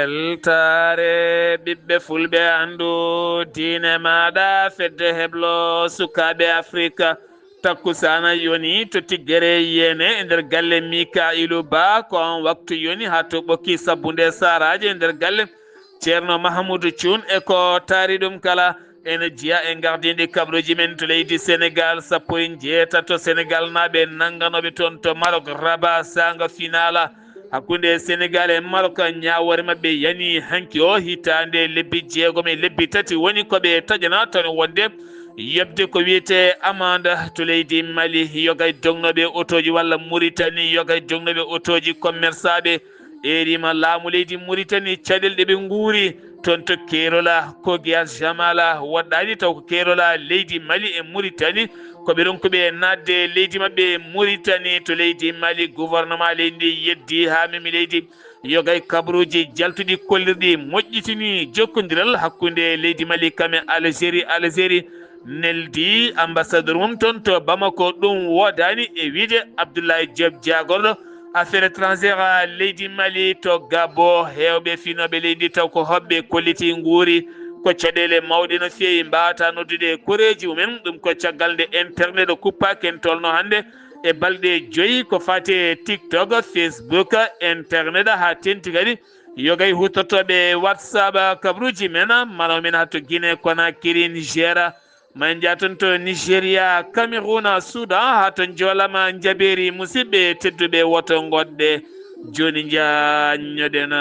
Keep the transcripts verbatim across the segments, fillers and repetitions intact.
Weltaare ɓiɓɓe fulɓe, anndu diine maaɗa, fedde heblo sukaaɓe Afrika. Takkusaana yoni to Tiggere Yeene e nder galle Mika'ilu Ba, ko on waktu yoni haa to ɓokki sabbunde Saaraaje e nder galle Ceerno Mahamudu Cuun e ko taari ɗum kala. Ene jeyaa e ngardiiɗi kabaruuji men to leydi Senegaal, sappo e jeetato Senegaalnaaɓe nannganooɓe toon to Marok, Rabat, saanga finaala hakkunde Senegaal e Marok, ñaawoore maɓɓe yani hanki o hitaande lebbi jeegom e lebbi tati woni ko ɓe taƴana tan wonde yoɓde ko wiyetee amande to leydi Mali. Yogay dognooɓe otooji walla Muritani, yogay dognooɓe otooji commerçaaɓe, eerima laamu leydi Muritani caɗeele ɗe ɓe nguuri toon to Kerola, Kogias Jamala, woɗɗaani taw ko Kerola leydi Mali e Muritani, ko ɓe ronkuɓe naatde leydi maɓɓe Muritani to leydi Mali. Gouvernement leydi ndi yeddi haa memi leydi yogay kabaruuji jaltuɗi kollirɗi moƴƴitini jokkondiral hakkunde leydi Mali kam e Algérie. Algérie neldi ambassadeur mum toon to Bamako. Ɗum woodaani e wiyde Abdoulaye Diop, jaagorɗo affaire étrangère leydi Mali to Gabo. Heewɓe finooɓe leydi taw ko hoɓɓe kolliti nguuri ko caɗeele mawɗe no feewi, mbaawataa noddude koreeji mumen. Ɗum ko caggal nde internet kuppaaki en tolno hannde e balɗe joyi ko faati e TikTok, Facebook, internet, haa tenti kadi yogay huutortooɓe WhatsApp. Kabaruuji men manaw men haa to Guinée Conakry, Niger, ma en njaa toon to Nigeria, Cameroun, Soudan, haa to Joolama Njabeeri. Musidɓe tedduɓe, woto ngoɗɗe jooni, njaanñoɗen.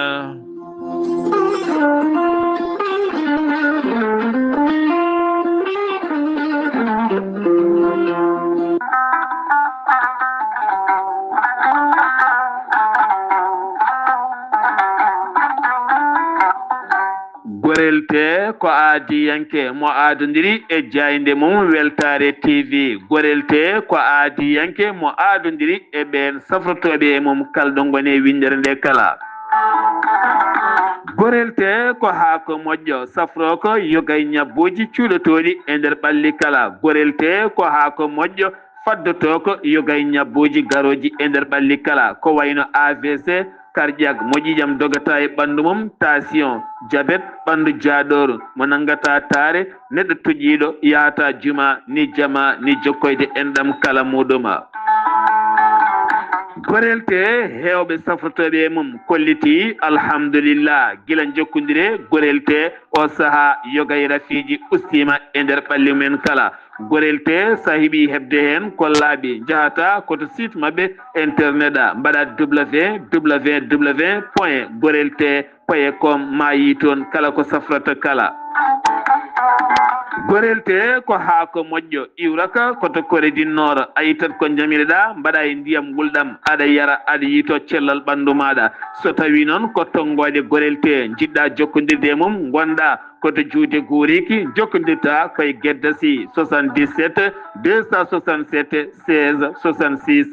Gorel Tee ko aadiyanke mo aadondiri e jaaynde mum Weltaare T V. Gorel Tee ko aadiyanke mo aadondiri e ɓeen safrotooɓe e mum kala ɗo ngoni e winndere nde kala. Gorel Tee ko haako moƴƴo, safroo ko yogay ñabbuuji cuuɗotooɗi e nder ɓalli kala. Gorel Tee ko haako moƴƴo, faddotoo ko yogay ñabbuuji garooji e nder ɓalli kala, ko wayno A V C, cardiaque, mo ƴiiƴam dogata e ɓanndu mum, tension, diabète, ɓanndu jaaɗooru, mo nanngata taare, neɗɗo toƴiiɗo yahata juma, ni jama, ni jokkoyde enɗam kala muɗuma. Gorel Tee, heewɓe safrotooɓe e mum kolliti, alhamdulillah, gila jokkondire Gorel Tee, o sahaa yogay rafiiji ustiima e nder ɓalli mumen kala. Gorel Tee, so a heɓii heɓde heen, ko laaɓi, njahata ko to site maɓɓe internet, a mbaɗa W W W point gorel tee point com, ma yii toon kala ko safrata kala. Gorel Tee ko haako moƴƴo, iwrata ko to Corée du Nord, a ittat ko njamireɗaa, mbaɗa e ndiyam ngulɗam, aɗa yara, aɗa yiytoo cellal ɓanndu maaɗa. So tawii noon ko tonngoode Gorel Tee njiɗɗaa jokkondirde e mum, ngonɗaa ko to juuɗe guuriiki, jokkondirtaa ko e Geddasi, soixante-dix-sept deux cent soixante-sept seize soixante-six.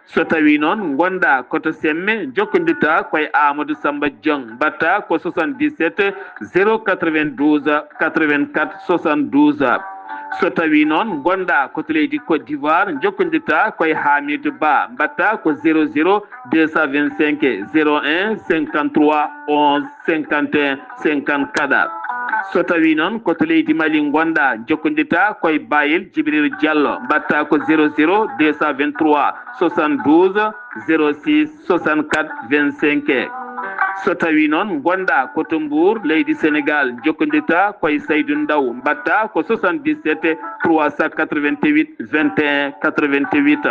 So tawii noon ngonɗaa ko to Semme, jokkondirtaa ko e Amadou Samba Dieng, mbaɗtaa ko soixante-dix-sept zéro quatre-vingt-douze quatre-vingt-quatre soixante-douze. So tawii noon ngonɗaa ko to leydi Côte d'Ivoire, jokkondirtaa ko e Hamidou Ba, mbaɗtaa ko zéro zéro deux cent vingt-cinq zéro un cinquante-trois onze cinquante et un cinquante-quatre. So tawii noon ko to leydi Mali ngonɗaa, jokkondirtaa ko e Bayel Djibril Diallo, mbaɗtaa ko zéro zéro deux cent vingt-trois soixante-douze zéro six soixante-quatre vingt-cinq. So tawii noon ngonɗaa ko to Mbour, leydi Senegaal, jokkondirtaa ko e Saydou Ndaw, mbaɗtaa ko soixante-dix-sept trois cent quatre-vingt-huit vingt et un quatre-vingt-huit.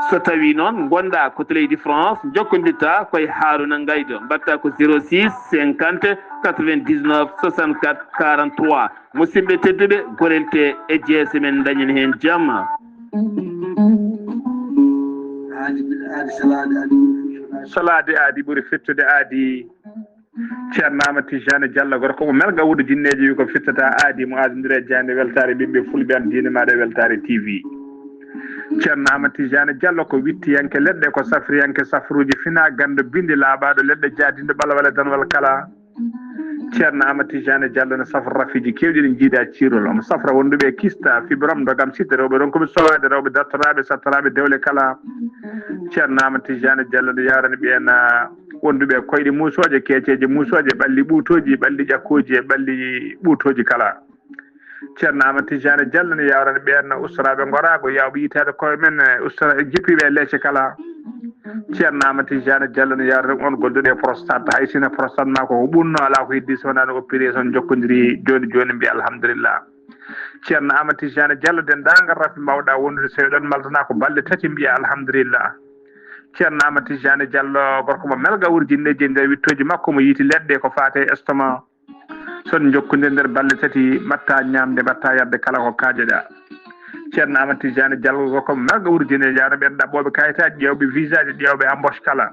So tawii noon ngonɗaa ko to leydi France, jokkondirtaa ko e Harouna Ngaydo, mbaɗtaa ko zéro six cinquante quatre-vingt-dix-neuf soixante-quatre quarante-trois. Musidɓe tedduɓe, Gorel Tee e jeese men, dañen heen jam. Aadi ɓuri fettude aadi. Salaade aadi ɓuri fettude aadi. Ceerno Amadou Tidiane Diallo, gorko mo Melga, wuudo jinneeji, wi ko fittata aadi mo aadondira e jaaynde Weltaare ɓiɓɓe fulɓe, an diine maaɗa e Weltaare T V. Ceerno Amadou Tidiane Diallo ko wittiyanke leɗɗe, ko safriyanke safruuji, fina ganndo, bindi laaɓaaɗo leɗɗe, jaadinɗo ɓalwal e danwal kala. Ceerno Amadou Tidiane Diallo ne safra rafiiji keewɗi ɗi njiidaa ciirol. Omo safra wonduɓe e kista, fibrome, ndogam, sitte, rewɓe ronkuɓe sowaade, rewɓe dartoraaɓe, sattoraaɓe dewle kala. Ceerno Amadou Tidiane Diallo ne yaarani ɓeen, ah, wonduɓe e koyɗe muusooje, keeceeje muusooje, ɓalli ɓuutooji, ɓalli ƴakkooji e ɓalli ɓuutooji kala. Ceerno Amadou Tidiane Diallo ne yawrani ɓeen ustoraaɓe ngoraago, yawɓe yitaade koye men, e ustora-, jippiiɓe e leece kala. Ceerno Amadou Tidiane Diallo ne yawrani on gonduɗo e prostate, hay sino prostate maa ko ko ɓunno, alaa ko heddi so wonaa no opération jokkondiri jooni jooni, mbiya alhamdulillah. Ceerno Amadou Tidiane Diallo, denndaangal rafi mbawɗa wondude, so eɗon maltana ko balɗe tati, mbiya alhamdulillah. Ceerno Amadou Tidiane Diallo, gorko mo melga wurjinneeji e nder wittooji makko, mo yiiti leɗɗe ko faate e estomac. So on njokkondirii nder balɗe tati, mbaɗta ñaamde, mbaɗta yarde kala ko kaajeɗa. Ceerno Amadou Tidiane Diallo, gorko mo melga wurjinneeji, ano ɓeen ɗaɓɓooɓe kayitaaji, ƴeewɓe visaaji, ƴeewɓe embauche kala.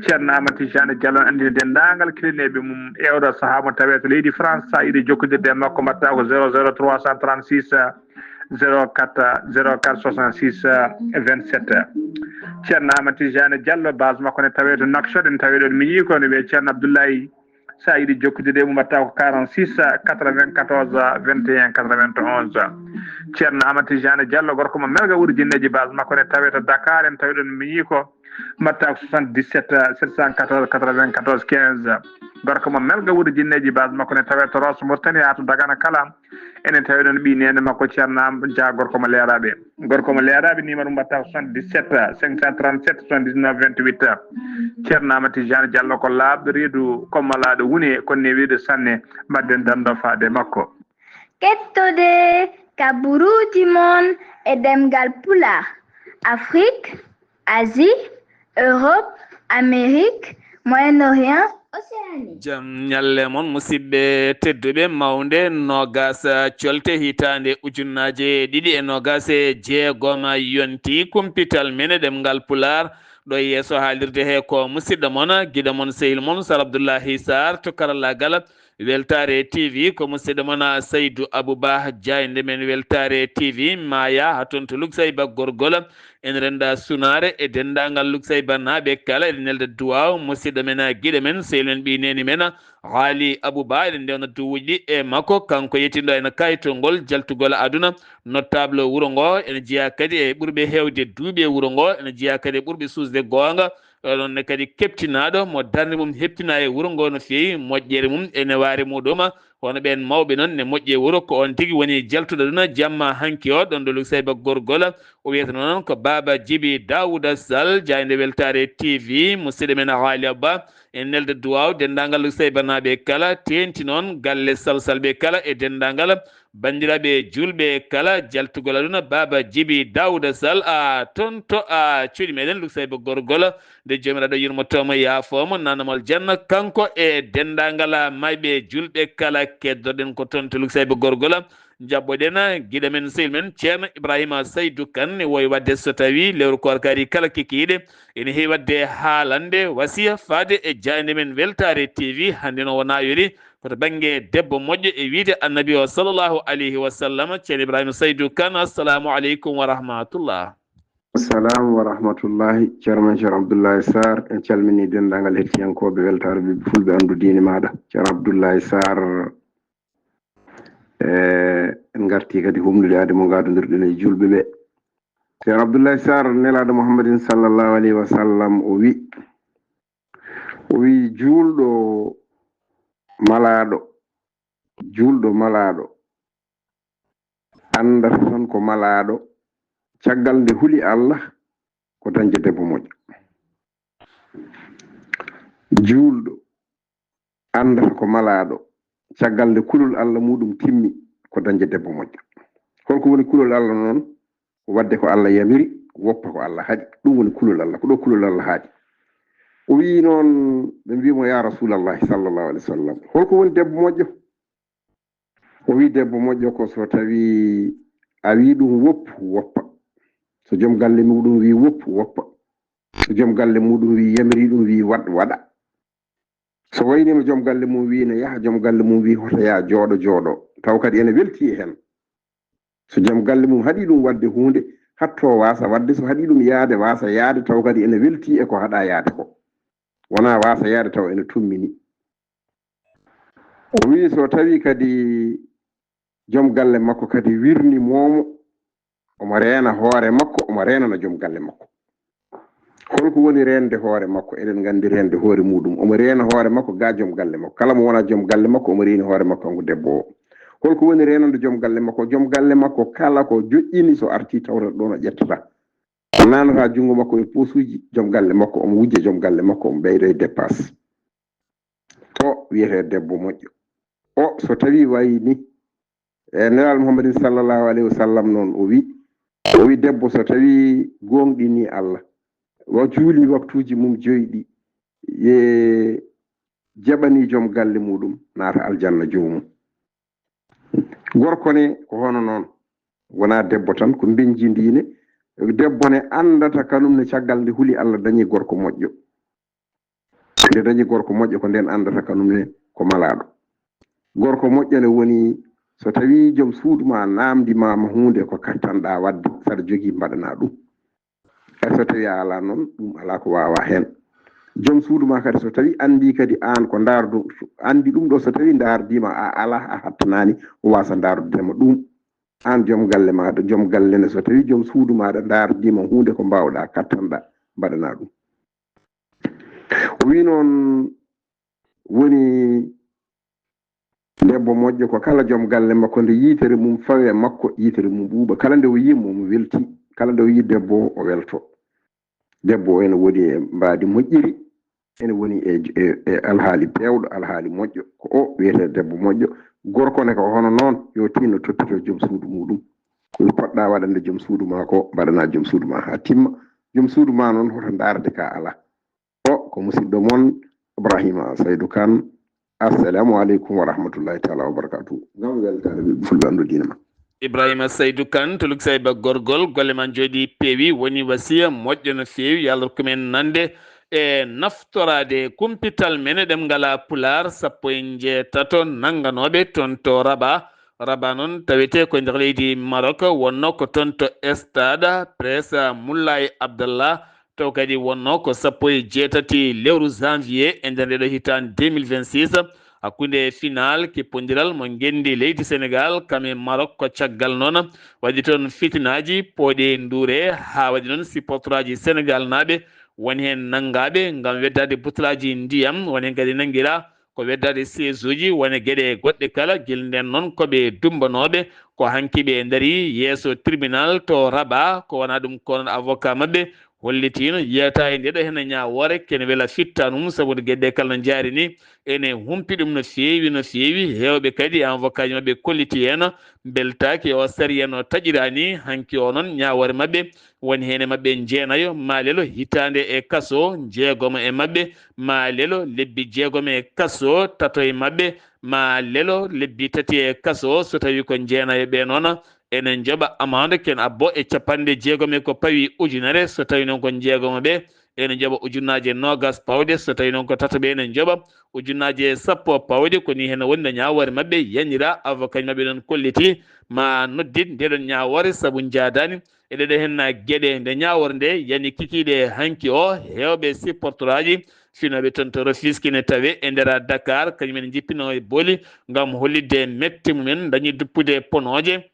Ceerno Amadou Tidiane Diallo ne anndina denndaangal kilineeɓe mum e oɗo sahaa mo tawee to leydi France, sa yiɗi jokkondirde e makko, mbaɗta ko zéro zéro trois cent trente-six, zéro quatre, zéro quatre soixante-six, vingt-sept. Ceerno Amadou Tidiane Diallo, base makko ne tawee to Nouakchott, ne tawee ɗon miñi ko, ne wiyee Ceerno Abdoulaye. Sa yiɗi jokkondirde e mum, mbaɗta ko quarante-six, quatre-vingt-quatorze, vingt et un, quatre-vingt-onze. Ceerno Amadou Tidiane Diallo, gorko mo melga wurjinneeji, base makko ne tawee to Dakar, en tawi ɗon miñi ko, mbaɗta ko soixante-dix-sept, sept cent quatorze, quatre-vingt-quatorze, quinze. Gorko mo melga wurjinneeji, base makko ne tawee to Rosso Mauritanie, haa to Dagana kala. Enen tawi ɗon ɓii neene makko Ceerno Am-, Dia, gorko mo Leeraaɓe. Gorko mo Leeraaɓe, numéro mum mbaɗta ko soixante-dix-sept, cinq cent trente-sept, soixante-dix-neuf, vingt-huit. Ceerno Amadou Tidiane Diallo ko laaɓɗo reedu, ko malaaɗo wune, ko newiiɗo sanne. Mbaɗden dando faade makko. Kettode kaburuuji mon e ɗemngal Pulaar, Afrique, Asie, Europe, Amérique, Moyen-Orient, Océanie. Jam ñalle mon, musidɓe tedduɓe. Mawnde noogas colte hitaande ujunnaaje ɗiɗi e noogas e jeegom yonti kumpital men e ɗemngal Pulaar. Ɗo yeeso haalirde he ko musidɗo mon, giɗo mon, sehil mon, Sar Abdullahi Sarr to karallaagal. Weltaare T V ko musidɗo mon Saydu Abu Bah, jaaynde men Weltaare T V, Maya, haa toon to Luksayba Gorgol. En rennda sunaare e denndaangal Luksayba naaɓe kala, eɗen nelda duwaaw musidɗo men, giɗo men, sehil men, ɓii neene men, Haali Abu Bah, eɗen ndewna duwuuji ɗi e makko, kanko yettinɗo en kayitol ngol jaltugol aduna, notable wuro ngo, ene jeyaa kadi e ɓurɓe heewde duuɓi e wuro ngo, ene jeyaa kadi e ɓurɓe suusde goonga, oɗon ne kadi keptinaaɗo mo darnde mum heptinaa e wuro ngo no feewi, moƴƴere mum e newaare muɗum. Hono ɓeen mawɓe noon ne moƴƴi e wuro, ko oon tigi woni jaltuɗo aduna jamma hanki o, ɗoon ɗo Luksayba Gorgol. O wiyata noon ko Baaba Jibi Daawuda Sall, jaaynde Weltaare T V, musidɗo men Haali Abba. En nelda duwaaw denndaangal Luksayba naaɓe kala, teeŋti noon galle Salsalɓe kala e denndaangal banndiraaɓe juulɓe kala, jaltugol aduna, Baaba Jibi Daawuda Sall, a toon to a cuuɗi meɗen Luksayba Gorgol, nde Joomiraaɗo yurmoto mo, yaafo mo, naana mo aljanna, kanko e denndaangal maayɓe juulɓe kala. Keddoɗen ko toon to Luksayba Gorgol, njaɓɓoɗen giɗo men, sehil men, Ceerno Ibrahima Saydu Kan, ne woowi waɗde so tawi lewru koorka ari kala kikiiɗe, ene heewi waɗde haalande wasiya faade e jaaynde men Weltaare T V, hannde noon wonaa yori, ko to bannge debbo moƴƴo e wiyde Annabi o sallallahu alayhi wa sallam. Ceerno Ibrahima Saydu Kan, assalamu aleykum wa rahmatullah. Assalamu wa rahmatullahi. Ceerno men Ceerno Abdullahi Sarr, en calminii denndaangal hettiyankooɓe Weltaare Ɓiɓɓe Fulɓe Anndu Diine Maaɗa. Ceerno Abdullahi Sarr, e, en ngartii kadi humnude haa mo ngaadondirɗen e juulɓe ɓe. Ceerno Abdullahi Sarr, Nelaaɗo Muhammadin sallallahu alayhi wa sallam, o wi, o wi, juulɗo malaaɗo, juulɗo malaaɗo anndata tan ko malaaɗo, caggal nde huli Allah, ko dañde debbo moƴƴo. Juulɗo anndata ko malaaɗo, caggal nde kulol Allah muɗum timmi, ko dañde debbo moƴƴo. Holko woni kulol Allah noon? Ko waɗde ko Allah yamiri, woppa ko Allah haɗi. Ɗum woni kulol Allah. Ko ɗo kulol Allah haaɗi. O wii noon, ɓe mbii mo, "Ya Rasuulallahi sallallahu alayhi wa sallam, holko woni debbo moƴƴo?" O wii, "Debbo moƴƴo ko so tawi a wii ɗum woppu, woppa. So joom galle muɗum wii woppu, woppa. So joom galle muɗum wii yamiri ɗum, wii waɗ, waɗa. So wayniima joom galle mum wii na yaha, joom galle mum wii hoto yaa, jooɗo, jooɗo. Taw kadi ene weltii e heen. So joom galle mum haɗii ɗum waɗde huunde, hatto waasa waɗde, so haɗii ɗum yaade, waasa yaade, taw kadi ene weltii e ko haɗaa yaade ko. Wonaa waasa yaade taw ene tummini." O wii so tawi kadi joom galle makko kadi wirni moomo, omo reena hoore makko, omo reenana joom galle makko. Holko woni reende hoore makko? Eɗen nganndi reende hoore muɗum. Omo reena hoore makko ga joom galle makko. Kala mo wonaa joom galle makko, omo reeni hoore makko, kanko debbo o. Holko woni reenande joom galle makko? Joom galle makko kala ko joƴƴini, so arti, tawata ɗon o ƴettata. Naanata junngo makko e posuuji joom galle makko, omo wujja joom galle makko, omo ɓeydo e dépasse. O wiyetee debbo moƴƴo. O, so tawi wayi ni, e Nelaaɗo Muhammadin sallallahu alayhi wa sallam noon, o wi, o wi, debbo so tawi gooŋɗini Allah, o juuli waktuuji mum joyi ɗi, ye jaɓani joom galle muɗum, naata aljanna joomum. Gorko ne ko hono noon, wonaa debbo tan, ko mbenjindi ne. Debbo ne anndata kanum ne caggal nde huli Allah dañi gorko moƴƴo. Nde dañi gorko moƴƴo, ko nden anndata kanum ne ko malaaɗo. Gorko moƴƴo ne woni so tawi joom suudu ma naamndi ma ma huunde ko kattanɗaa waɗde, saɗa jogii mbaɗanaa ɗum. Hay so tawi a alaa noon, ɗum alaa ko waawaa heen. Joom suudu ma kadi so tawi anndi kadi aan ko ndaardu, anndi ɗum ɗo, so tawi ndaardii ma a alaa, a hattanaani, o waasa ndaardudema ɗum. Aan joom galle maaɗa, joom galle ne, so tawi joom suudu maaɗa ndaardii ma huunde ko mbaawɗaa, kattanɗaa, mbaɗanaa ɗum. O wi noon, woni debbo moƴƴo ko kala joom galle makko nde yitere mum fawe makko, yitere mum ɓuuɓa. Kala nde o yii mo, omo welti. Kala nde o yii debbo o, o welto. Debbo o ene woni e mbaadi moƴƴiri, ene woni e, e, e alhaali peewɗo, alhaali moƴƴo. Ko o wiyetee debbo moƴƴo. Gorko ne ko hono noon, yo tinno toppito joom suudu muɗum. Ko poɗɗa waɗande joom suudu ma ko, mbaɗana joom suudu ma haa timma. Joom suudu ma noon, hoto ndaarde ka alaa. O ko musidɗo mon Ibrahima Saydou Kane. Assalamu aleykum wa rahmatullahi taala wa barakatuh. Ngam weltaare ɓiɓɓe fulɓe, anndu diina ma. Ibrahima Saydou Kane to Luksayba Gorgol, golle ma jooɗi peewi, woni wasiya moƴƴo no feewi. Yo Allah rokku men nande e naftoraade kumpital men e ɗemngal Pulaar sappo e njeetato nannganooɓe toon to Rabat. Rabat noon tawetee ko e nder leydi Maroc, wonno ko toon to stade Prince Moulay Abdallah. Taw kadi wonno ko sappo e jeetati lewru janvier e nder ndeɗo hitaande deux mille vingt-six, hakkunde final kippondiral mo ngenndi leydi Sénégal kam e Maroc. Ko caggal noon waɗi toon fitinaaji pooɗi e nduure, haa waɗi noon supporteraaji Sénégal naaɓe woni heen nanngaaɓe ngam weddaade butelaaji ndiyam, woni heen kadi nanngiraa ko weddaade seesuuji, woni geɗe goɗɗe kala. Gila ndeen noon ko ɓe dummbanooɓe, ko hanki ɓe ndarii yeeso tribunal to Rabat. Ko wonaa ɗum ko noon avocat maɓɓe hollitiino, yiyata e ndeɗo heen ñaawoore kene wela fittaandu mum, sabu nde geɗe ɗe kala no njaari ni, ene humpi ɗum no feewi, no feewi. Heewɓe kadi, avocat ji maɓɓe kolliti heen mbeltaaki e o sariya no taƴiraa ni. Hanki o noon, ñaawoore maɓɓe woni heen e maɓɓe jeenayo, maa lelo hitaande e kaso, jeegomo e maɓɓe maa lelo lebbi jeegomo e kaso, tato e maɓɓe maa lelo lebbi tati e kaso, so tawi ko jeenayo ɓe noon, ene njoɓa amande ken abbo e capanɗe jeegomo e ko pawi ujunere, so tawi noon ko jeegomo ɓe, ene njoɓa ujunnaaje noogas pawɗe, so tawi noon ko tataɓe, ene njoɓa ujunnaaje sappo pawɗe. Ko ni heen woni no ñaawoore maɓɓe yanira. Avocat maɓɓe noon kolliti ma noddit ndeɗon ñaawoore sabu njaadaani e ɗeɗo heen geɗe. Nde ñaawoore nde yani kikiiɗe hanki o, heewɓe supporteraaji finooɓe toon to Rufisque ne tawe e nder Dakar, kañum en njippino e booli ngam hollitde mette mumen, dañi duppude ponooje.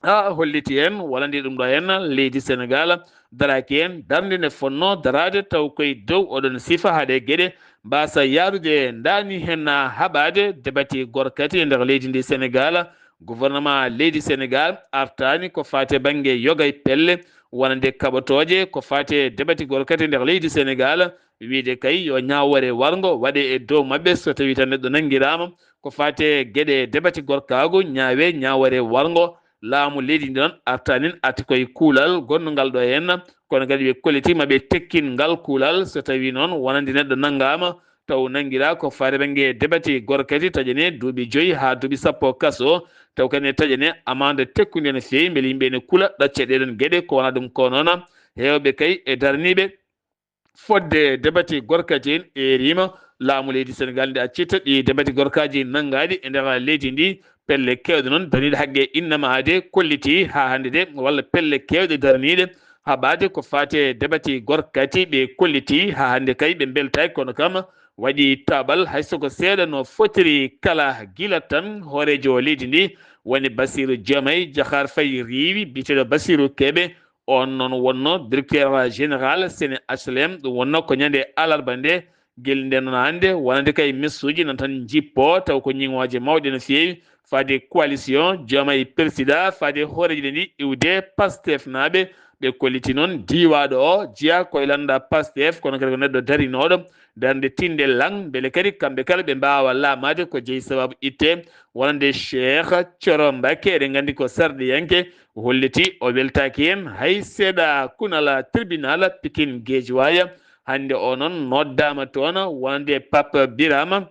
A holliti en, walandi ɗum ɗo en, leydi Sénégal daraaki en darnde nde fotnoo daraade, taw koye dow oɗon sifa haɗe geɗe mbaasa yaarude. Ndaani heen haɓaade debati gorkati e nder leydi ndi Sénégal. Gouvernement leydi Sénégal artaani ko faati e bannge yoga e pelle, wonande kaɓotooje ko faati e debati gorkati e nder leydi Sénégal, wiyde kay yo ñaawoore warngo waɗe e dow maɓɓe so tawii tan neɗɗo nanngiraama ko faati e geɗe debati gorkaagu, ñaawe ñaawoore warngo. Laamu leydi ndi noon artaani, arti koye kuulal gonnungal ɗo heen, kono kadi ɓe kolliti ma ɓe tekkin ngal kuulal. So tawii noon wonande neɗɗo nanngaama, taw nanngiraa ko faati bannge debati gorkati, taƴane duuɓi joyi haa duuɓi sappo kaso, taw kadi ne taƴane amande tekkundi no feewi, mbele yimɓe ne kula ɗacca ɗeɗon geɗe. Ko wonaa ɗum ko noon, heewɓe kay e darniiɓe fodde debati gorkati en eeriima. Laamu leydi Sénégal nde accita ɗi debati gorkaaji nanngaaɗi e nder leydi ndi. Pelle keewɗe noon dariiɗe haqqe innamaade kolliti haa hannde de, walla pelle keewɗe daraniiɗe haɓaade ko faati e debati gorkati ɓe kolliti haa hannde kay ɓe mbeltaaki, kono kam waɗi taaɓal hay so ko seeɗa no fotiri kala. Gila tan hooreejo leydi ndi woni Bassirou Diomaye Diakhar Faye riiwi biyeteeɗo Bassirou Kébé, On noon wonno directeur général Sene H L M. Ɗum wonno ko ñande alarba nde, gila nde noon hannde wonande kay messuuji nan tan njippo, taw ko ñiŋooje mawɗe no feewi. Faade coalition Diomaye Président, faade hooreejo ɗi iwde Pastef naaɓe, ɓe kolliti noon diiwaaɗo o jeyaa koye lannda Pastef, kono kadi ko neɗɗo darinooɗo darnde tinde laŋ, mbele kadi kamɓe kala ɓe mbaawa laamaade ko jeyi sababu itte. Wonande Cheikh Thioro Mbacké, eɗen nganndi ko sarɗiyanke, holliti o weltaaki heen hay seeɗa. Kunala tribunal Pikine Guédiawaye, hannde o noon noddaama toon wonande Pape Birama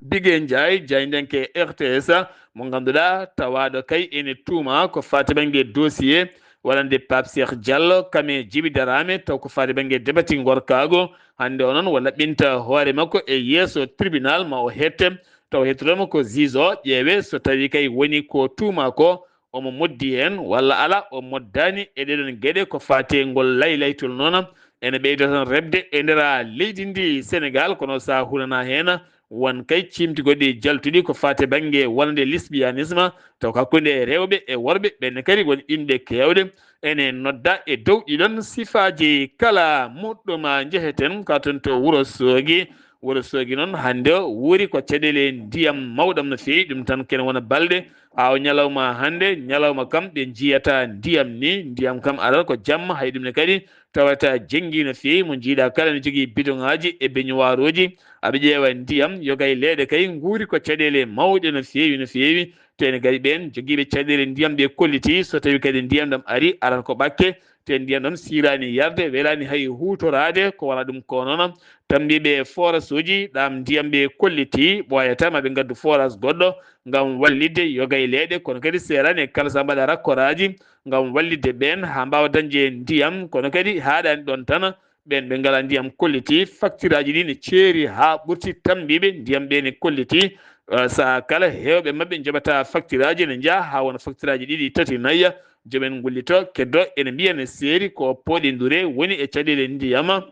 Bigué Ndiaye, jaayndiyanke R T S, mo ngannduɗaa tawaaɗo kay ene tuuma ko faati bannge dossier wonande Pape Cheikh Diallo, Kame Djiby Darame, taw ko faati bannge debati gorkaagu. Hannde o noon o laɓɓinta hoore makko e yeeso tribunal, ma o hette, taw hettotooma ko juge o, ƴeewe so tawii kay woni ko tuuma ko omo moddi heen walla alaa, o moddaani e ɗeɗon geɗe ko faati e ngol laylaytol noon. Ene ɓeyda tan reɓde e nder leydi ndi Senegaal, kono so a hunanaa heen won kay ciimti goɗɗi jaltuɗi ko faati bannge wonande lesbianisme, taw ko hakkunde rewɓe e worɓe, ɓenne kadi woni inɗe keewɗe. Ene nodda e dow ɗiɗon sifaaji kala muɗɗum. Njeheten ka toon to Wuro Soogi. Wuro Soogi noon hannde o wuuri ko caɗeele ndiyam mawɗam no feewi, ɗum tan kene wona balɗe haa o ñalawma hannde, ñalawma kam ɓe njiyata ndiyam ni, ndiyam kam arata ko jamma, hay ɗum ne kadi tawata jenngi no feewi, mo njiiɗa kala ne jogii bidoŋaaji e beñuwaaruuji, aɓe ƴeewa ndiyam, yoga e leeɗe kay nguuri ko caɗeele mawɗe no feewi, no feewi. Te ene kadi ɓeen jogiiɓe caɗeele ndiyam ɓe kolliti, so tawii kadi ndiyam ɗam ari, arata ko ɓakke, te ndiyam ɗam siiraani yarde, welaani hay huutoraade, ko wona ɗum ko noon. Tammbiiɓe forage uji ɗam ndiyam ɓe kolliti, ɓooyata ma ɓe ngaddu forage goɗɗo ngam wallitde yoga e leeɗe, kono kadi seeraani e kala so mbaɗa rakkoraaji ngam wallitde ɓeen haa mbaawa dañde ndiyam, kono kadi haaɗaani ɗoon tan, ɓeen ɓe ngalaa ndiyam kolliti, faktiraaji ɗi ne ceeri haa ɓurti. Tammbiiɓe ndiyam ɓe ne kolliti, eh, sahaa kala heewɓe maɓɓe njoɓata faktiraaji, ne njaha haa wona faktiraaji ɗiɗi, tati, nayi, joomen ngullito, keddo, ene mbiya ne seeri, ko pooɗi ndure woni e caɗeele ndiyam.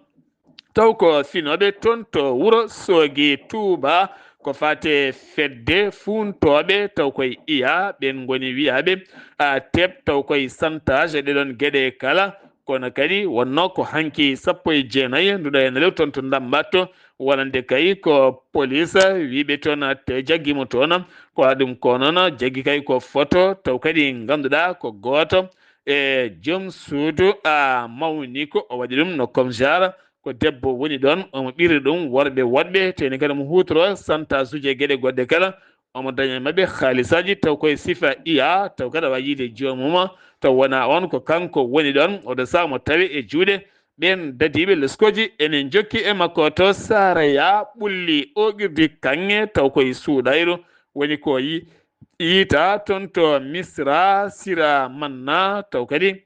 Taw ko finooɓe toon to Wuro Soogi Tuuba, ko faate fedde fuuntooɓe, taw koye iya, ɓeen ngoni wiyaaɓe a tep, taw koye santage, ɗeɗon geɗe kala. Kono kadi wonno ko hanki sappo e jeenayi nduɗa heen rew toon to Ndambatto, wonande kay ko police wiiɓe toon te jaggimo toon, ko waɗa ɗum ko noon jaggi kay ko photo, taw kadi ngannduɗaa ko gooto e joom suudu a mawni ko o waɗi ɗum no comme genre, ko debbo woni ɗoon, omo ɓirri ɗum worɓe woɗɓe, te ene kadi omo huutoro santage uji e geɗe goɗɗe kala, omo daña e maɓɓe haalisaaji, taw koye sifa iya, taw kadi awa yiide joomum, taw wona on ko kanko woni ɗoon, oɗo saha omo tawe e juuɗe ɓeen dadiiɓe leskooji. Ene njokki e makko to Saaraya, ɓulli oogirdi kaŋŋe, taw koye suuɗayru woni ko yi-, yiita toon to Misra, Sira Manna, taw kadi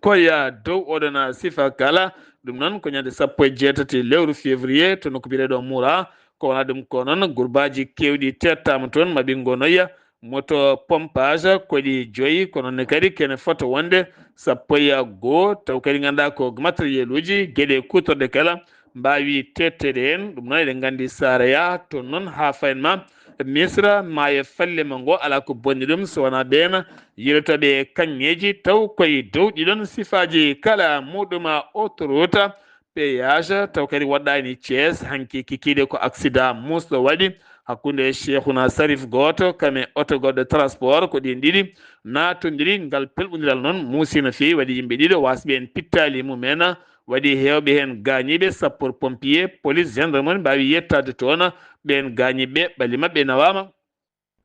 koye dow oɗon sifa kala. Ɗum noon ko ñande sappo e jeetati lewru février to nokku biyeteeɗo Mura. Ko wona ɗum ko noon gurbaaji keewɗi tettaama toon, maɓi ngonoya moto pompage koɗi joyi, kono ne kadi kene fota wonde sappo e goo, taw kadi ngannduɗaa ko matériel uji, geɗe kuutorɗe kala mbaawi teetteede heen. Ɗum noon eɗen nganndi Saaraya toon noon haa fayin ma Misra, maayo falle ma ngo alaa ko bonni ɗum so wonaa ɓeen yilotooɓe kaŋŋeeji, taw koye dow ɗiɗon sifaaji kala muɗum, autoroute, péage, taw kadi woɗɗaani Thiès, hanki kikiiɗe ko accident muusɗo waɗi hakkunde Cheikhuna Sarif gooto, kam e oto goɗɗo transport, ko ɗiin ɗiɗi naatondiri. Ngal pelɓondiral noon muusi no feewi, waɗi yimɓe ɗiɗo waasɓe heen pittaali mum en, waɗi heewɓe heen gaañiiɓe, sapeur pompier, police, gendarmerie mbaawi yettaade toon. Ɓeen gaañiiɓe ɓalli maɓɓe nawaama.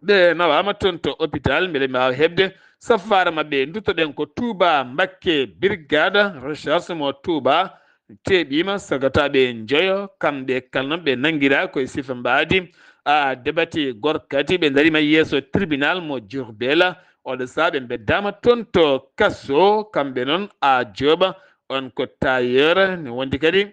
Ɓe nawaama toon to hôpital, mbele mbaawa heɓde safaara maɓɓe. Nduttoɗen ko Touba Mbacké, brigade recherche mo Touba teeɓiima, sagataaɓe njoyo, kamɓe kala noon ɓe nanngiraa koye sifa mbaadi. A debati gorkati, ɓe ndariima yeeso tribunal mo Diourbel. Oɗo sahaa ɓe mbeddaama toon to kaso, kamɓe noon a jooɓa. On ko tailleur, ne wondi kadi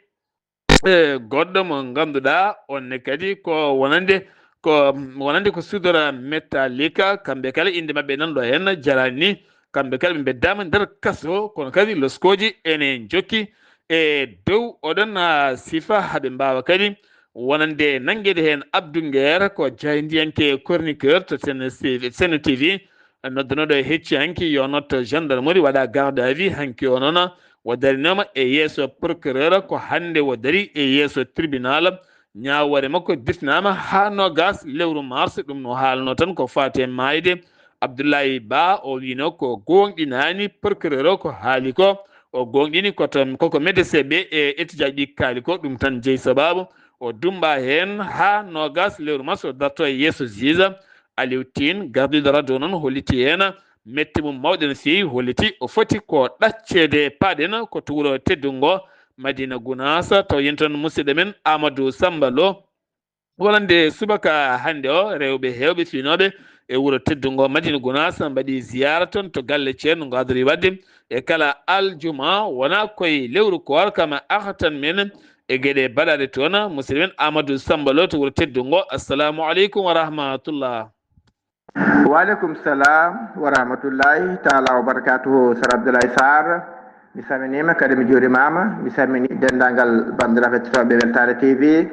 e goɗɗo mo ngannduɗaa, on ne kadi ko wonande, ko wonande ko soudeur métallique, kamɓe kala innde maɓɓe nan ɗo heen jaraani ni. Kamɓe kala ɓe mbeddaama nder kaso, kono kadi loskooji ene njokki e dow oɗon, ah, sifa, haɓe mbaawa kadi wonande nanngeede heen Abdou Nguer, ko jaayndiyanke chroniqueur to Sen, Sen T V, noddunoɗo e hecci hanki yo notto gendarmerie waɗa garde à vue hanki o noon o darinooma e yeeso procureur ko hannde o dari e yeeso tribunal. Ñaawoore makko diftinaama haa noogas lewru mars. Ɗum no haalno tan ko faati e maayde Abdoulaye Ba. O wiino ko gooŋɗinaani procureur o ko haali ko. O gooŋɗini ko toon koko médecin ɓe e étudiant ɓe kaali ko ɗum tan jeyi sababu o dumba heen haa noogas lewru mars o darto e yeeso juge. Aliou Tine, gardiɗo radio noon holliti heen metti mum mawɗe no feewi, holliti o foti ko ɗacceede paaɗen ko to wuro teddungo Madina Gunaas. Taw yen toon musidɗo men Amadou Samba Lo. Wonande subaka hannde o, rewɓe heewɓe fiinooɓe e wuro teddungo Madina Gunaas mbaɗi ziyaara toon to galle ceerno ngo adori waɗde e kala aljuma, wona koye lewru koor kama ahatan men e geɗe baɗaɗe toon. Musidɗo men Amadou Samba Lo to wuro teddungo, assalamu aleykum wa rahmatullah. Waaleykum salam wa rahmatullahi taala wa barakatuhu. Sar Abdoulaye Sarr, mi salminiima kadi mi juurimaama. Mi salmini denndaangal banndiraaɓe heɗotooɓe Weltaare T V,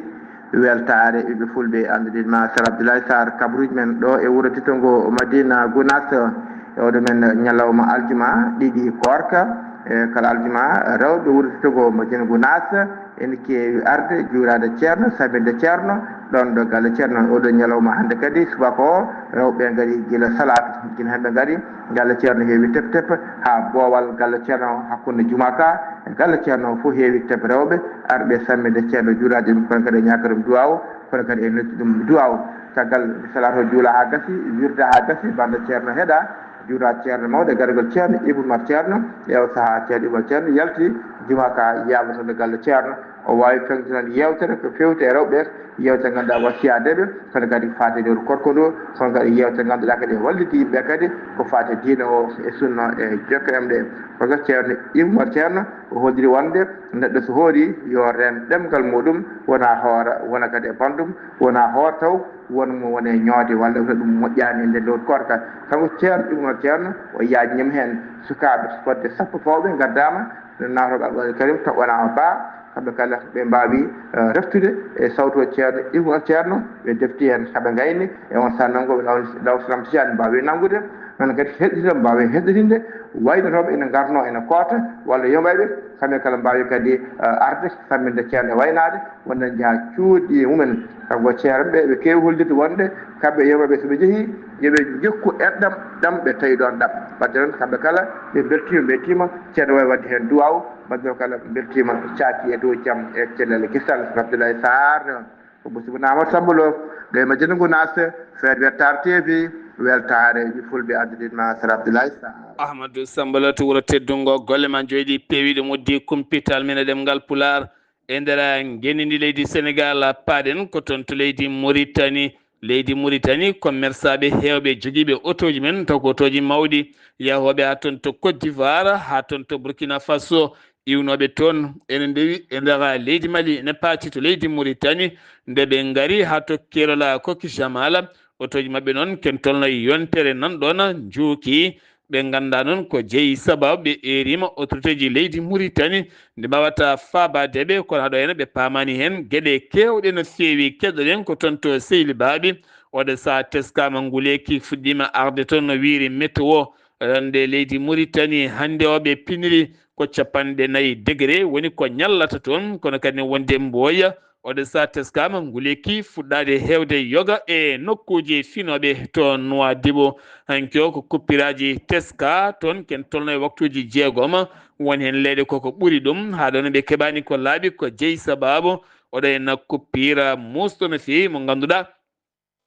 Weltaare ɓiɓɓe fulɓe. Anndude ma Sar Abdoulaye Sarr, kabaruuji men ɗo e wuro teddungo Madina Gunaas e oɗo men ñalawma aljuma ɗiɗi koorka. E kala aljuma rewɓe wuro teddungo Madina Gunaas ene keewi arde juuraade ceerno, salminde ceerno ɗoon ɗo galle ceerno. Oɗo ñalawma hannde kadi subaka o rewɓe ngari gila salaatu, gila heen ɓe ngari galle ceerno heewi tep tep haa boowal galle ceerno hakkunde juma ka e galle ceerno fof heewi tep rewɓe arɓe salminde ceerno juuraade ɗum, kono kadi e ñaaka ɗum duwaaw, kono kadi e noddi ɗum duwaaw. Caggal salaatu o juula haa gasi, wirda haa gasi, bannda ceerno heɗa juura ceerno mawɗo e gargol ceerno Ibou Oumar Ceerno. E o sahaa ceerno Ibou Oumar Ceerno yalti juma ka yaaba toon to galle ceerno. O waawi feŋde noon yeewtere ko feewti e rewɓe ɓe, yeewtere ngannduɗaa wasiyaade ɓe, kono kadi faati e lewru koorka ndu, kono kadi yeewtere ngannduɗaa kadi walliti yimɓe kadi ko faati e diine o e sunna e jokke ɗemɗe. Kono ceerno Ibou Oumar Ceerno o holliri wonde neɗɗo so hoori yo reen ɗemngal muɗum, wona hoora, wona kadi e banndum, wona hoor taw won mo woni e ñoode walla wiyata ɗum moƴƴaani e nder lewru koorka. Kanko ceerno Ibou Oumar Ceerno o yaajniima heen sukaaɓe fodde sappo fawɓe ngaddaama, naatooɓe Alquraan Karim toɓɓanaama baa, kamɓe kala ɓe mbaawi eh, reftude e sawto ceerno Ibou Oumar Ceerno, ɓe defti heen haa ɓe ngayni e on sahaa nanngu ɓe law Salam Tijaan mbaawi nanngude. Noon kadi heɗɗitinde mbaawi heɗɗitinde, waynotooɓe ina ngarnoo ina koota walla yomayɓe, kamɓe kala mbaawi kadi eh, arde salminde ceerno e waynaade, wonde njaha cuuɗi mumen. Kanko ceerno ɓe, ɓe keewi hollirde wonde kamɓe yomayɓe so ɓe njehii yo ɓe njokku enɗam, ɗam ɓe tawi ɗoon ɗam. Wadde noon kamɓe kala ɓe mbeltiima, mbeltiima, ceerno waawi waɗde heen duwaaw, wadde noon kala mbeltiima caaki e dow jam e cellal kisal. Sar Abdoulaye Sarr, ko musiɗɗo Amadou Samba Lo, ɗo e Madina Gunaas, Feer Weltaare T V, Weltaare ɓiɓɓe fulɓe, addude ma Sar Abdoulaye Sarr. Ahmadou Samba Lo to wuro teddungo, golle ma njooɗii peewiiɗe, moƴƴi kumpital men e ɗemngal Pulaar. E nder ngenndi leydi Senegaal, paaɗen ko toon to leydi Muritani. Leydi Muritani, commerçaaɓe heewɓe jogiiɓe otooji men, taw ko otooji mawɗi, yahooɓe haa toon to Côte d'Ivoire, haa toon to Burkina Faso, iwnooɓe toon ene ndewi e nder leydi Mali, ene paati to leydi Muritani. Nde ɓe ngari haa to Kerola Koki Jamala, otooji maɓɓe noon ken tolno e yontere nan ɗoon njuuki. Ɓe nganndaa noon ko jeyi sababu ɓe eeriima autorité ji leydi Muritani nde mbaawata faabaade ɓe, kono haɗo heen ɓe paamaani heen geɗe keewɗe no feewi. Keɗoɗen ko toon to Sehli Baaɓi, oɗo sahaa teskaama nguleeki fuɗɗiima arde toon no wiiri météo. Rande leydi Muritani hannde o ɓe piniri ko capanɗe nayi degré woni ko ñallata toon, kono kadi ne wonde mbooya. Oɗo sahaa teskaama nguleeki fuɗɗaade heewde yoga e nokkuuji finooɓe to Nouadhibou. Hanki o ko kuppiraaji teska toon ken tolno e waktuuji jeegom. Won heen leyɗe koko ɓuri ɗum, haa ɗo no ɓe keɓaani ko laaɓi ko jeyi sababu oɗo en kuppira muusɗo no feewi mo ngannduɗaa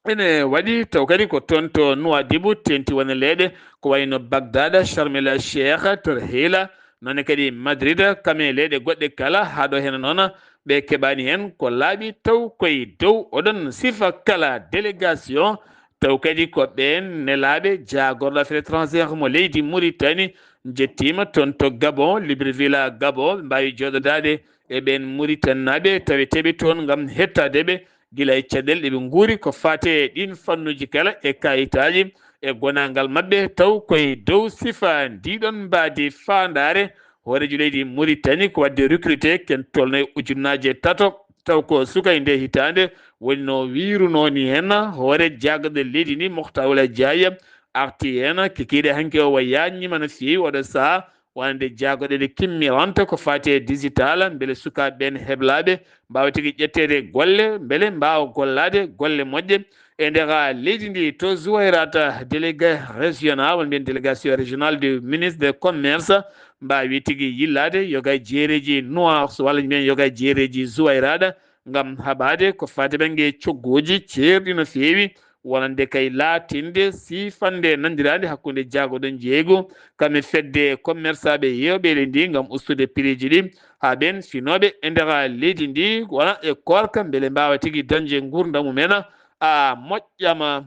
ene waɗi taw kadi ko toon to Nouadhibou teenti wone leyɗe ko wayno Bagdad, Sharm el Sheikh, Tarhila, noone kadi Madrid, kam e leyɗe goɗɗe kala, haa ɗo heen noon ɓe keɓaani heen ko laaɓi taw koye dow oɗon sifa kala délégation, taw kadi ko ɓeen nelaaɓe jaagorɗo affaire étrangère mo leydi Mauritanie, njettiima toon to Gabon, Libreville Gabon, ɓe mbaawi jooɗodaade e ɓeen Mauritanie naaɓe taweteeɓe toon ngam hettaade ɓe, gila e caɗeele ɗe ɓe nguuri ko faati e ɗiin fannuuji kala e kaayitaaji e gonaangal maɓɓe, taw koye dow sifa ndiiɗoon mbaadi faandaare, hooreejo leydi Mauritanie ko waɗde recruté ken tolno e ujunnaaje tato, taw ko suka e ndee hitaande, woni no wiirunoo nii heen hoore jaagorɗo leydi ndii Moctar Ould Aidjaye, arti heen, kikiiɗe hanki o wa yaajnima no feewi oɗo sahaa, wonande jaagoɗe ɗe kimmiranta ko faati e digital, mbele sukaaɓe ɓeen heblaaɓe mbaawa tigi ƴetteede golle, mbele mbaawa gollaade golle moƴƴe e nder leydi ndi. To Zuwayrata, délégué régional, walla mbiyen délégation régionale du ministre de commerce, mbaawi tigi yillaade yoga e jeereeji Nuwaas, walla mbiyen yoga e jeereeji Zuwayraɗa, ngam haɓaade ko faati bannge cogguuji ceerɗi no feewi, wonande kay laatinde siifannde nanndiraande hakkunde jaagoɗo njeeygu kam e fedde commerçaaɓe yeewɓe leydi ndi ngam ustude piriiji ɗi haa ɓeen finooɓe e nder leydi ndi wona e koorka, mbele mbaawa tigi dañde nguurndam mumen a moƴƴama.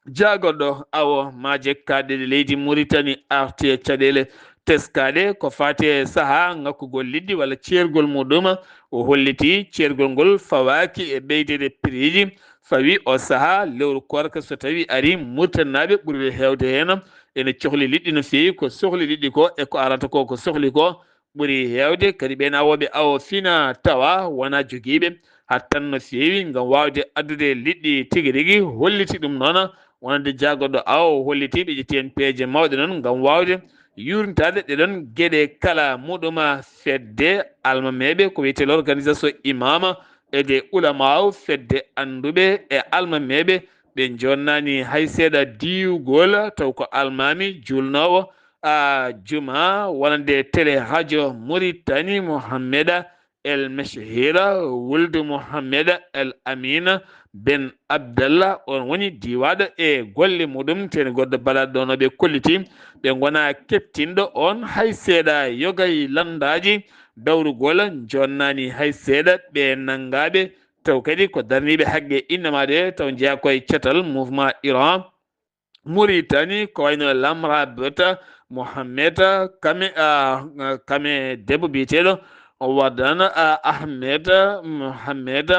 Jaagoɗo awo maaje kaaɗe leydi Muritani arti e caɗeele teskaaɗe ko faati e sahaa ŋakkugol liɗɗi walla ceergol muɗum. O holliti ceergol ngol fawaaki e ɓeydeede piriiji, fawi o sahaa lewru koorka so tawi ari Muritaninaaɓe ɓuri heewde heen ene cohli liɗɗi no feewi, ko sohli liɗɗi ko e ko arata ko ko sohli ko ɓuri heewde. Kadi ɓeen awooɓe awo fina tawa wona jogiiɓe hattan no feewi ngam waawde addude liɗɗi tigi rigi, holliti ɗum noon wonande jaagoɗo awo holliti ɓe ƴetti heen peeje mawɗe noon ngam waawde yuurnitaade ɗe ɗoon geɗe kala muɗum. Fedde almameeɓe ko wiyetee l'organisation imama e de ulamaaw, fedde annduɓe e almameeɓe ɓe jonnani hay seeɗa diwgol taw ko almaami juulnoowo a juma wonande télé radio Muritani, Mohammeda El Mechhira wuldu Mohammeda El Amina ben Abdallah, on woni diwaaɗo e golle muɗum, teni goɗɗo baɗaɗo ɗono ɓe kolliti ɓe ngona keptinɗo on hay seeɗa yogay lanndaaji dawrugol jonnani hay seeɗa ɓe nanngaaɓe taw kadi ko darniiɓe haqqe innama ɗe taw njeyaa koye catal mouvement Iran Muritani, ko wayno Lamra Beta, Mohammed, Kame, ah, Kame debbo biyeteeɗo Wadana, ah, Ahmed, Mohammed,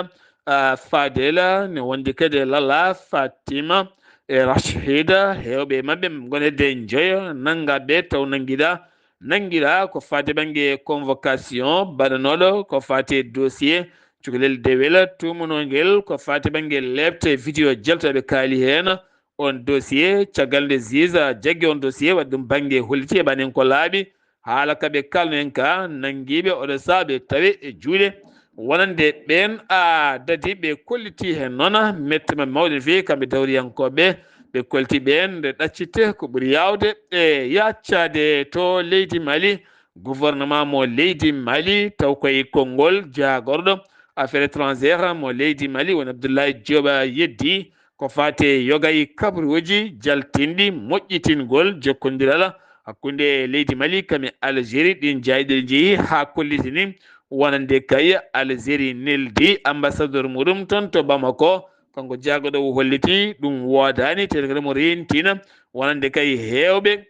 ah, Fadela, ne wondi kadi e Lala, Fatima, e Rashida, heewɓe e maɓɓe ngoni hedde njoyo, nannga ɓe taw nanngiɗa, nanngiɗa ko faati bannge convocation baɗanooɗo, ko faati e dossier cukalel dewel tuumunoo ngel, ko faati bannge leepte vidéo jaltooɓe kaali heen, on dossier, caggal nde juge jaggi on dossier, waɗi ɗum bannge holliti heɓani en ko laaɓi, haala ka ɓe kaalno en ka, nanngiiɓe oɗo sahaa ɓe tawe e juuɗe wonande ɓeen a dadi ɓe kolliti heen noon, mettima mawɗo no feewi kamɓe dawriyankooɓe, ɓe kolliti ɓeen nde ɗaccite ko ɓuri yaawde e yaccaade to leydi Mali, gouvernement mo leydi Mali, taw koye konngol jaagorɗo affaire étrangère mo leydi Mali, woni Abdoulaye Diop, yeddi ko faati e yogay kabaruuji jaltinɗi moƴƴitingol jokkondiral hakkunde leydi Mali kam e Algérie, ɗin jayɗe njehi haa kollitini wonande kay Algérie neldi ambassadeur muɗum toon to Bamako, kanko jaagorɗo o holliti ɗum woodaani, tee kadi mo reentina wonande kay heewɓe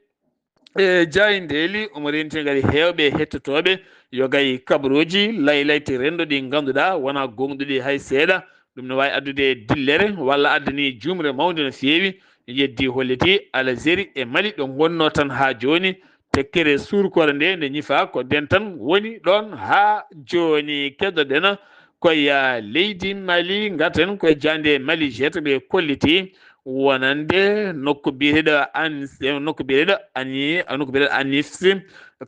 e jaayndeeli, omo reentina kadi heewɓe hettotooɓe yogay kabaruuji laylayti renndo ɗi ngannduɗaa wonaa goongɗuɗi hay seeɗa. Ɗum ne waawi addude dillere walla addani juumre mawnde no feewi. Yeddi holliti Algérie e Mali ɓe ngonnoo tan haa jooni. Tekkere suurkoore nde nde ñifaa ko dental woni ɗoon haa jooni. Keɗoɗen koye leydi Mali, ngarten koye jaande Mali Jet ɓe kolliti wonande nokku biyeteeɗo An-, nokku biyeteeɗo Ani-, nokku biyeteeɗo Anifs,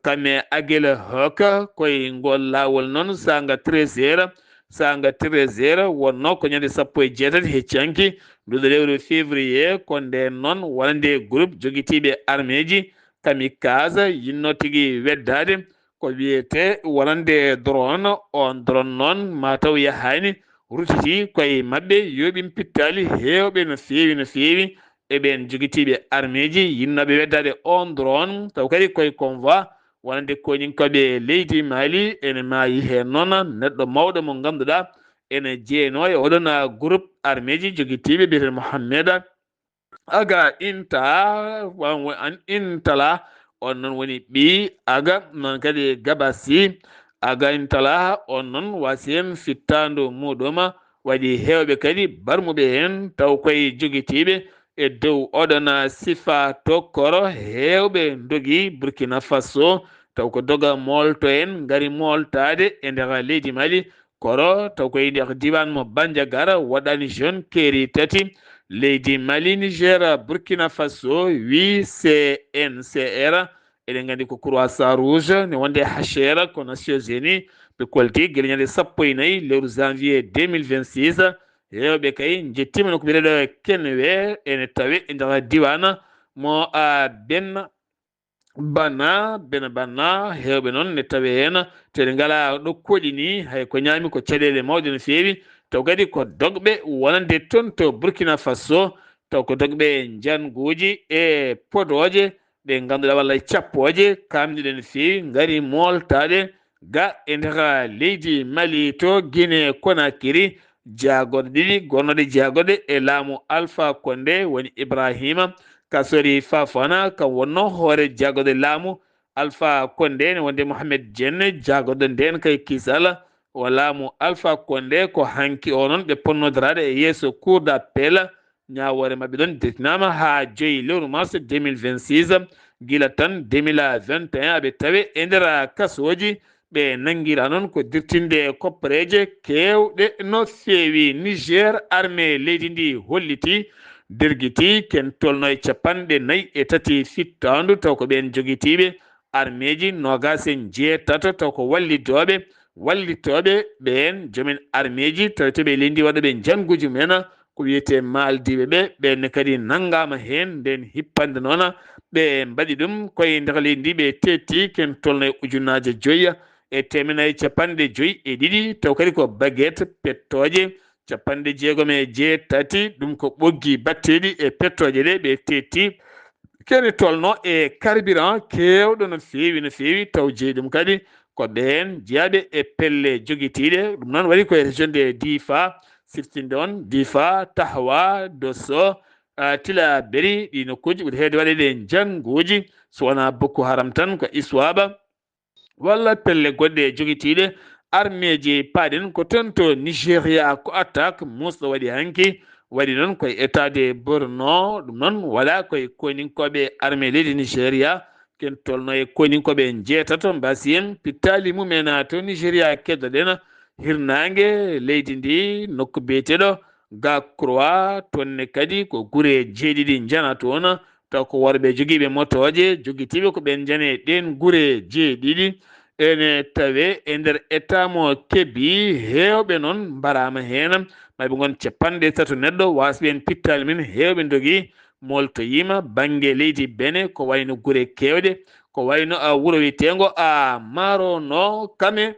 kam e Agel Hok, koye ngol laawol noon, saanga treize heures, saanga treize heures wonnoo ko ñande sappo e jeetati hecci hanki nduɗo lewru février, ko ndeen noon wonande groupe jogitiiɓe armeeji kamikaze yinnoo tigi weddaade ko wiyetee wonande drone. On drone noon mataw yahaani, rutiti koye maɓɓe, yooɓi pittaali heewɓe no feewi, no feewi e ɓeen jogitiiɓe armeeji yinnooɓe weddaade on drone, taw kadi koye convoi wonande koninkooɓe leydi Mali ene maayi heen noon neɗɗo mawɗo mo ngannduɗaa ene jeyanoo e oɗon groupe armeeji jogitiiɓe biyeteeɗo Mohamed Aga Inta, wa-, wa-, an Intala, on noon woni ɓii Aga, noon kadi Gabasi. Aga Intala, on noon waasi heen fittaandu muɗum, waɗi heewɓe kadi barmuɓe heen, taw koye jogitiiɓe e dow oɗon sifa tokkoro, heewɓe ndogi Burkina Faso, taw ko doga moolto en, ngari mooltaade e nder leydi Mali, koro, taw koye nder diiwaan mo Bandiagara, waɗani zone keeri tati, Leydi Mali, Niger, Burkina Faso, wi C N C R, eɗen nganndi ko Croissant Rouge, ne wonde H C R, ko Nations Unies, ɓe kolti gila ñande sappo e nayi lewru janvier deux mille vingt-six. Heewɓe kay njettiima no ko wiyeteeɗo Kenwe, ene tawe e nder diiwaan mo, a, Ben Bana, Bena Bana, heewɓe noon ne tawe heen, to eɗe ngala ɗo koɗi ni, hay ko ñaami ko caɗeele mawɗe no feewi, taw kadi ko dogɓe wonande toon to Burkina Faso, taw ko dogɓe njannguuji e podooje ɗe ngannduɗaa walla cappooje, kaamɗe no feewi, ngari mooltaade ga e nder leydi Mali to Guinée Conakry, jaagorɗe ɗiɗi gonnooɗe jaagorɗe e laamu Alpha Condé, woni Ibrahima Kassory Fofana, kam wonnoo hoore jaagorɗe laamu Alpha Condé, ne wonde Mohamed Dieng, jaagorɗo ndeen kay kisal o laamu Alpha Condé, ko hanki o noon ɓe ponnodoraade e yeeso Cour d'appel. Ñaawoore maɓɓe ɗoon dirtinaama haa joyi lewru mars deux mille vingt-six, gila tan deux mille vingt et un aɓe tawe e nder kasooji. Ɓe nanngiraa noon ko dirtinde koppareeje keewɗe no feewi. Niger, armée leydi ndi holliti, dergiti ken tolno e capanɗe nayi e tati fittaandu, taw ko ɓeen jogitiiɓe armeeji noogaas e njeetato, taw ko wallidooɓe, wallitooɓe ɓeen, joomen armeeji taweteeɓe e leydi ndi, waɗooɓe njannguuji mumen, ko wiyetee Maaldiiɓe ɓe, ɓeen ne kadi nanngaama heen ndeen hippande noon. Ɓe mbaɗi ɗum koye nder leydi ndi, ɓe teetti ken tolno e ujunnaaje joyi e teemedde nayi e capanɗe joyi e ɗiɗi, taw kadi ko baguette, pettooje, capanɗe jeegom e jeetati, ɗum ko ɓoggi batteeɗi e pettooje ɗe ɓe teetti. Kene tolno e carburant keewɗo no feewi, no feewi, taw jeyi ɗum kadi ko ɓeen jeyaaɓe e pelle jogitiiɗe. Ɗum noon waɗi koye région de Difa, siftinde on Difa, Tahoua, Dosso, ah, Tillabéri, ɗi nokkuuji ɓuri heewde waɗeede njannguuji, so wonaa Boko Haram tan, ko Iswaba walla pelle goɗɗe jogitiiɗe armeeji paaɗen ko toon to Nigéria, ko attaque muusɗo waɗi hanki, waɗi noon koye état de Borno, ɗum noon waɗa koye koyninkooɓe armée leydi Nigéria, ken tolno e koyninkooɓe njeetato mbasi en pittaali mumen to Nigéria, keddoɗen hirnaange leydi ndi, nokku biyeteeɗo Gakroa, toon ne kadi ko gure jeeɗiɗi njana toon, taw ko worɓe jogiiɓe motooje, jogitiiɓe ko ɓeen njane ɗeen gure jeeɗiɗi. Ene tawe e nder état mo Kebbi, heewɓe noon mbaraama heen, maa ɓe ngon capanɗe tato neɗɗo, waasɓe en pittaali men, heewɓe ndogi, mooltoyiima bannge leydi Bene, ko wayno gure keewɗe, ko wayno a wuro wiyeteengo a Marono, Kame,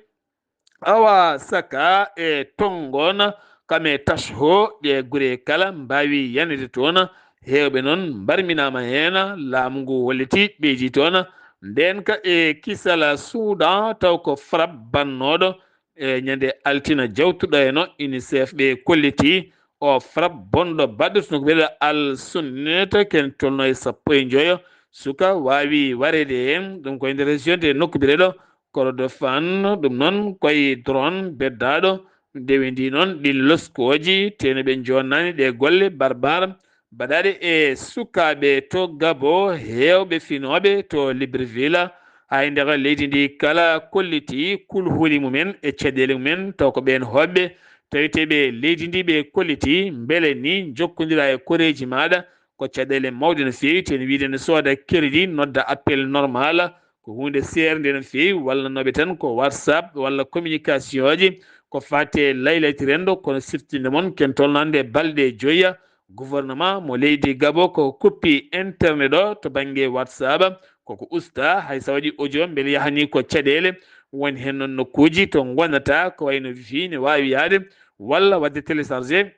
Awa Saka e Tonngona, Kame Tasho, ɗe gure kala mbaawi yaneede toon. Heewɓe noon mbarminaama heen, laamu ngu holliti ɓeydi toon. Ndeen ka e kisal Suudan, taw ko FRAPP bannooɗo e ñande altina jawtuɗo e no UNICEF ɓe kolliti. O FRAPP bonɗo baɗɗo tun ko wiyeteeɗo Al Sunnata, ken tolno e sappo e njoyo suka waawi wareede heen. Ɗum ko e nder région de nokku biyeteeɗo Kordofan, ɗum noon koye drone beddaaɗo, ndewi ndi noon ɗin loskooji, tene ɓe joonnaani ɗe golle barbar baɗaaɗe e sukaaɓe to Gabo, heewɓe finooɓe to Libreville. Hay ndega leydi ndi kala kolliti kulhuli mumen e caɗeele mumen, taw ko ɓeen hoɓɓe taweteeɓe leydi ndi ɓe kolliti, mbele ni njokkondira e koreeji maaɗa, ko caɗeele mawɗe no feewi, tene wiyde ne sooda crédit, nodda appel normal, ko huunde seernde no feewi, wallanooɓe tan ko WhatsApp walla communication ji, ko faate laylayti renndo, kono siftinde mon ken tolnande balɗe joya, gouvernement mo leydi Gabo ko kuppi internet o to bannge WhatsApp, koko usta, hay so waɗi audio, mbele yahani ko caɗeele, woni heen noon nokkuuji to ngonata, ko wayno wifi ne waawi yahde, walla waɗde télécharger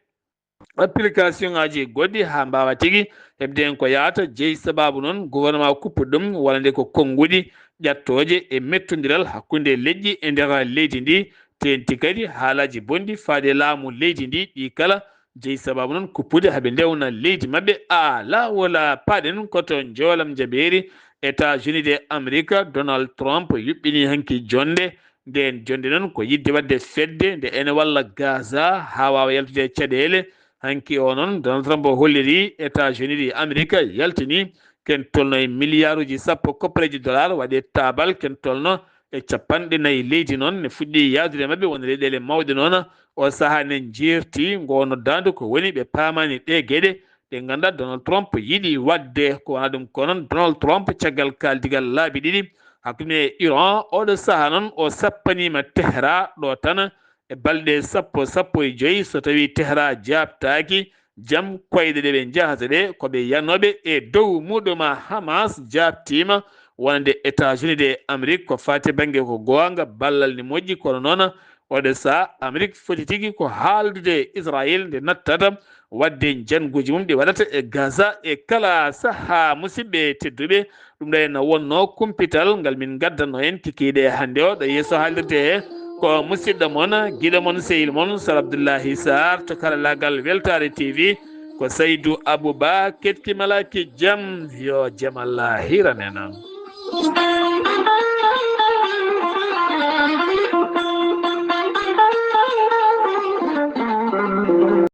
application ngaji goɗɗi haa mbaawa tigi heɓde heen ko yahata. Jeyi sabaabu noon gouvernement kuppude ɗum, walla nde ko konnguɗi ƴattooje e mettondiral hakkunde leƴƴi e nder leydi ndi, teenti kadi haalaaji bonɗi faade laamu leydi ndi, ɗi kala jeyi sabaabu noon kuppude haa ɓe ndewna leydi maɓɓe. Alaa wala paaɗen ko to Njoolam Jabeeri, États-Unis de Amérique, Donald Trump yuɓɓini hanki jonnde. Ndeen jonnde noon ko yiɗde waɗde fedde nde ene walla Gaza haa waawa yaltude e caɗeele. Hanki o noon, Donald Trump o holliri États-Unis de Amérique yaltini ken tolno e miliyaaruuji sappo koppareeji dollar waɗi e taabal, ken tolno e capanɗe nayi leydi noon ne fuɗɗi yahdude e maɓɓe won leyɗeele mawɗe noon. O sahaa ne njeerti ngoo noddaandu ko woni ɓe paamaani ɗee geɗe, ɗe ngannduɗaa Donald Trump yiɗi waɗde ko wona ɗum. Ko noon Donald Trump, caggal kaaldigal laabi ɗiɗi hakkunde e Iran, oɗo sahaa noon o sappaniima Tehran ɗo tan e balɗe sappo, sappo e joyi, so tawii Tehran jaabtaaki, jam koyɗe ɗe ɓe njahata ɗe, ko ɓe yanooɓe e dow muɗum. Hamas jaabtiima wonande États-Unis de Amérique ko faati bannge ko goonga, ballal ne moƴƴi, kono noon oɗo sahaa Amérique foti tigi ko haaldude e Israël nde nattata waɗde njannguuji mum ɗi waɗata e Gaza e kala sahaa. Musidɓe tedduɓe, ɗum ɗo ena wonnoo kumpital ngal min ngaddanno en kikiiɗe hannde o. Ɗo yeeso haalirde he ko musidɗo mon, giɗo mon, sehil mon, Sar Abdullahi Sarr to karalaagal Weltaare T V. Ko Saydu Abuba Ketti Malaki. Jam, yo jam Allah hiran en.